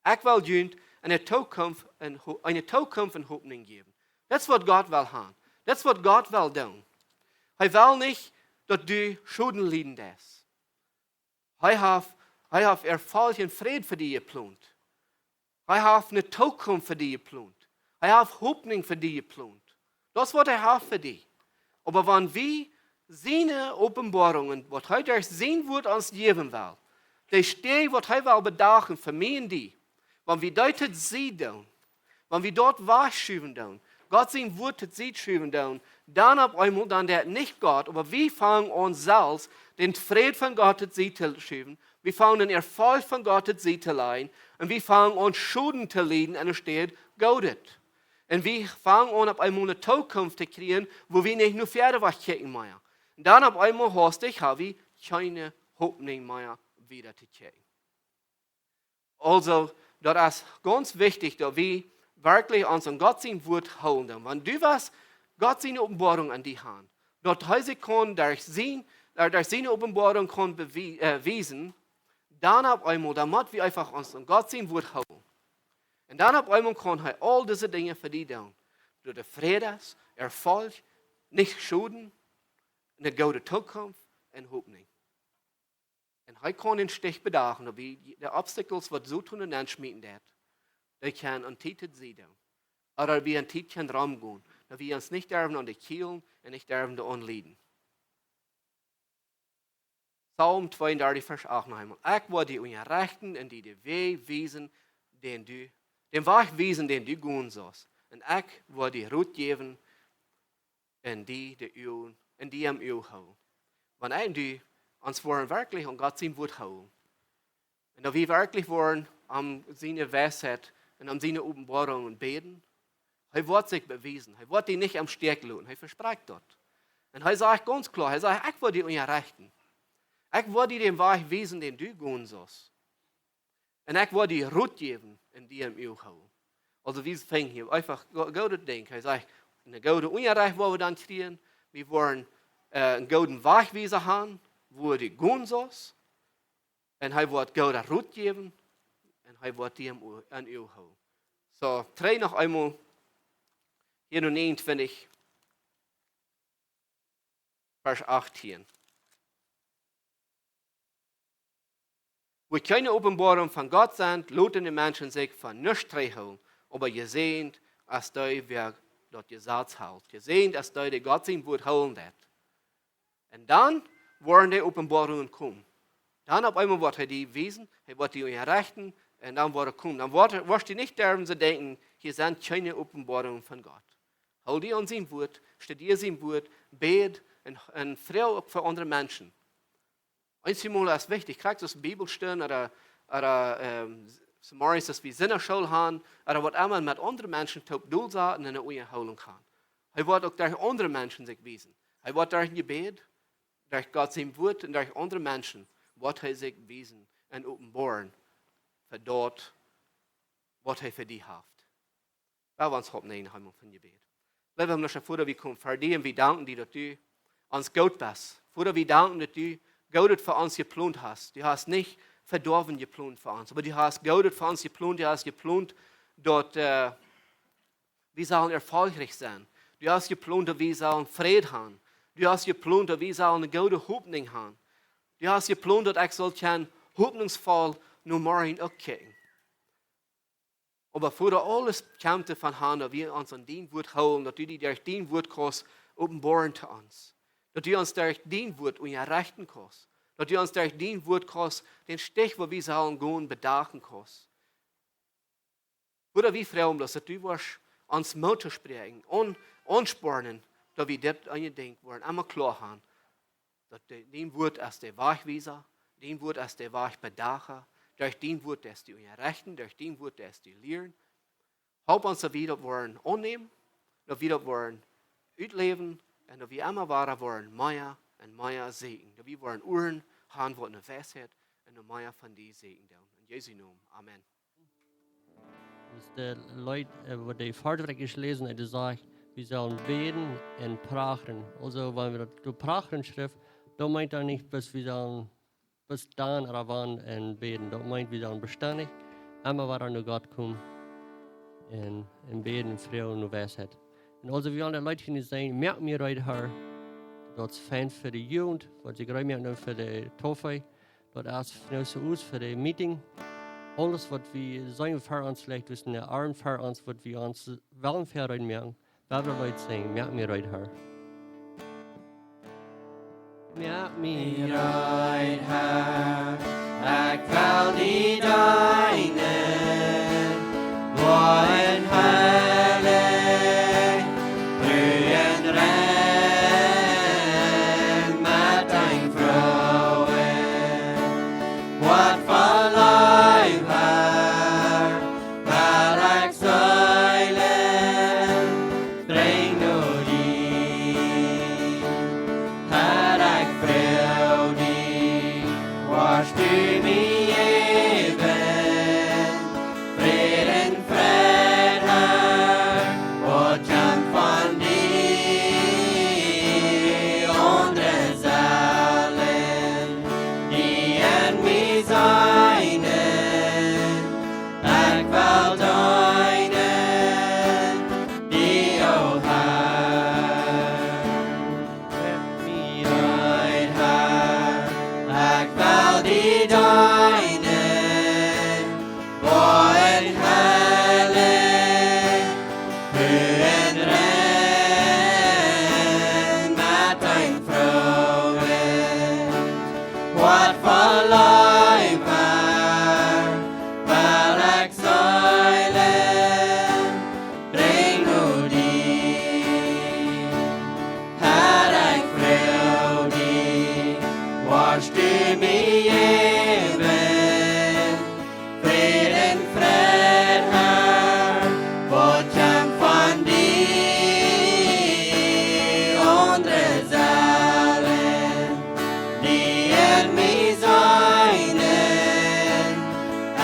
Ekj well junt eene Tookunft un Ho-, eene Tookunft un Hopninj jäwen." Daut es waut Gott well haben. Daut es waut Gott well doonen. Hee well nich daut du Schoden lieden deist. Hee haft, hee haft Erfolg un Fräd fa die jeplont. Hee haft eene Tookunft fa die jeplont. Hee haft Hopninj fa die jeplont. Daut es waut hee haft fa die. Oba wan wie siene Openboarungen, waut hee derch sien Wuat ons jäwen well, dee Städ waut hee well bedachen fa mie un die, wan wie daut to seenen doonen, wan wie daut wajchschuwen doonen, Gott sien Wuat to seenen schuwen doonen, dan opp eemol dan deit nich Gott, oba wie fangen aun selfst dän Fräd von Gott to seenen to schuwen. Wie fangen dän Erfolg von Gott to seenen to lajen. Un wie fangen aun Schoden to lieden enne Städ Goodet. Un wie fangen aun opp eemol eene Tookunft to kjrieen, wua wie nich no wieda wajch kjikjen mea. Un dan opp eemol hastich hab wie kjeene Hopninj mea wieda to kjikjen. Aulsoo, daut es gaunz wichtich, daut wie werkjlich ons aun Gott sien Wuat hoolen doonen. Wan du west Gott siene Openboarung aun die haben, daut hee sikj kaun derch sien, äh, derch siene Openboarung kaun bewie-, äh, wiesen, dan opp eemol, dan mott wie eefach ons aun Gott sien Wuat hoolen. Un dan opp eemol kaun hee aul dise Dinja fa die doonen. Doa de Fräd es, Erfolg, nich Schoden, eene goode Tookunft un Hopninj. Un hee kaun dän Stich bedachen, daut wie de Obstacles waut Soton nenschmieten deit, dee kjennen en Tiet to seenen doonen. Ooda daut wie en Tiet kjennen romgonen, daut wie ons nich derwen aun dee kjielen un nich derwen doaraun lieden. Psalm tweeundartich, Varsch acht noch eemol. "Ekj woa die unjarechten un die dän Wajch wiesen, dän du, dän Wajch wiesen, dän du gonen sust. Un ekj woa die Rot jäwen un die de Uagen, un die em Uag hoolen." Wan ekj un du ons woaren werkjlich aun Gott sien Wuat hoolen, un daut wie werkjlich woaren om siene Weisheit un om siene Openboarungen bäden, hee woat sikj bewiesen. Hee woat die nich em Stich loten. Hee vesprakjt daut. Un hee sajcht gaunz kloa, hee sajcht: "Ekj woa die unjarechten. Ekj woa die dän Wajch wiesen, dän du gonen sust. Un ekj woa die Rot jäwen un die em Uag hoolen." Aulsoo, wie fangen hia eefach go-, goodet Dinkj. Hee sajcht, eene goode Unjarecht woa wie dan kjrieen. Wie woaren, äh, eenen gooden Wajchwiesa haben, wua du gonen sust. Un hee woat goode Rot jäwen. Un hee woat die em Ua-, em Uag hoolen. Soo, dree noch eemol. Hia nu näajenuntwintich, Varsch achttieen. Wua kjeene Openboarung von Gott sent, loten de Menschen sikj von nuscht trigjhoolen, oba jesäajent es dee, wäa daut Jesaz helt. Jesäajent es dee, dee Gott sien Wuat hoolen deit. Un dan woaren dee Openboarungen komen. Dan opp eemol woat hee die wiesen, hee woat die unjarechten, un dan woat et komen. Dan woat, woascht du nich derwen soo denkjen, hia sent kjeene Openboarungen von Gott. Hool die aun sien Wuat, studia sien Wuat, bäd un, un froag uk fa aundre Menschen. Eenjemol es wichtich, krakjt aus Bibelstund ooda, ooda, ähm, zemorjes aus wie Sindachschool haben, ooda waut emma, met aundre Menschen toop dol setten un eene Unjahoolinj haben. Hee woat uk derch aundre Menschen sikj wiesen. Hee woat derch een Jebäd, derch Gott sien Wuat un derch aundre Menschen woat hee sikj wiesen un openboaren fa daut, waut hee fa die haft. Lot ons opp nämen, Heilaunt, em Jebäd. Leewa himmlischa Voda, wie komen ver die un wie danken die, daut du ons goot best. Voda, wie danken, daut du Goodet fa ons jeplont hast. Du hast nich Vedoawen jeplont fa ons, oba du hast Goodet fa ons jeplont. Du hast jeplont, daut, äh, wie sellen erfolgreich sennen. Du hast jeplont, daut wie sellen Fräd haben. Du hast jeplont, daut wie sellen eene goode Hopninj haben. Du hast jeplont, daut ekj saul kjennen hopninjsvoll no morjen uk kjikjen. Oba ver aules kjemt et von han, daut wie ons aun dien Wuat hoolen, daut du die derch dien Wuat kaust openboaren to ons. Daut du ons derch dien Wuat unjarechten kaust. Daut du ons derch dien Wuat kaust dän Stich, wua wie sellen gonen, bedachen kaust. Voda, wie froagen bloos, daut du woascht ons Moot toospräakjen un aunspornen, daut wie dit aun je denkjen woaren, emma kloa haben, daut de, dien Wuat es de Wajchwiesa, dien Wuat es de Wajchbedacha, derch dien Wuat deist du unjarechten, derch dien Wuat deist du lieren. Help ons, daut wie daut woaren aunnämen, daut wie daut woaren utläwen un daut wie emma wada woaren mea un mea sieekjen. Daut wie woaren Uaren haben, waut no Weisheit un no mea von die sieekjen doonen. En Jesu Nomen. Amen. Daut es de Leet, äh, waut de Varsch, waut ekj läsen, dee sajcht, wie sellen bäden un prachren. Aulsoo, wan wie daut doa prachren schrift, daut meent dan nich, daut wie sellen bloos dan ooda wan un bäden. Daut meent, wie sellen bestendich emma wada no Gott komen un, un bäden, froagen no Weisheit. Un aulsoo, wie aule Leet hia sajen, moak mie reed, Herr, daut es fein fa de Jugend, waut see reed moaken fa de Taufe, daut es fa ons, fa de Meeting. Aules, waut wie seenen ver ons lajcht, daut es een Arm ver ons, waut wie ons wellen ver reed moaken. Lot ons daut sennen, moak mie reed, Herr. Moak mie reed, Herr, ekj well die deenen, woa een heilich, tru un rein met een frooet Wuat voll Leew, Herr, well ekj Seelen brinjen no die. Herr, ekj froag die, woascht du mie jäwen Fräd un Freiheit, Herr, waut kjemt von die. Aundre sellen die en mie seenen, ekj well deenen, die, o Herr. Moak mie reed, Herr, ekj well die deenen, woa een heilich, tru un rein met een frooet Wuat voll Leew, Herr, well ekj Seelen brinjen no die. Herr, ekj froag die, woascht du mie jäwen Fräd un Freiheit, Herr, waut kjemt von die. Aundre sellen die en mie seenen,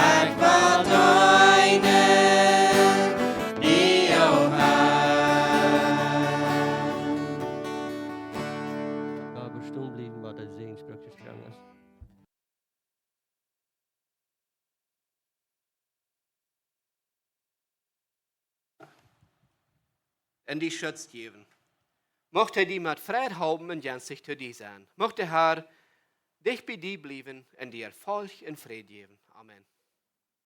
ekj well deenen, die, o Herr. Lot ons stonen bliewen, waut de Säajenssproak jeschräwen es. Un die Schutz jäwen. Mucht hee die met Fräd halpen un jensich to die sennen. Mucht de Herr dicht bie die bliewen un die Erfolg un Fräd jäwen. Amen.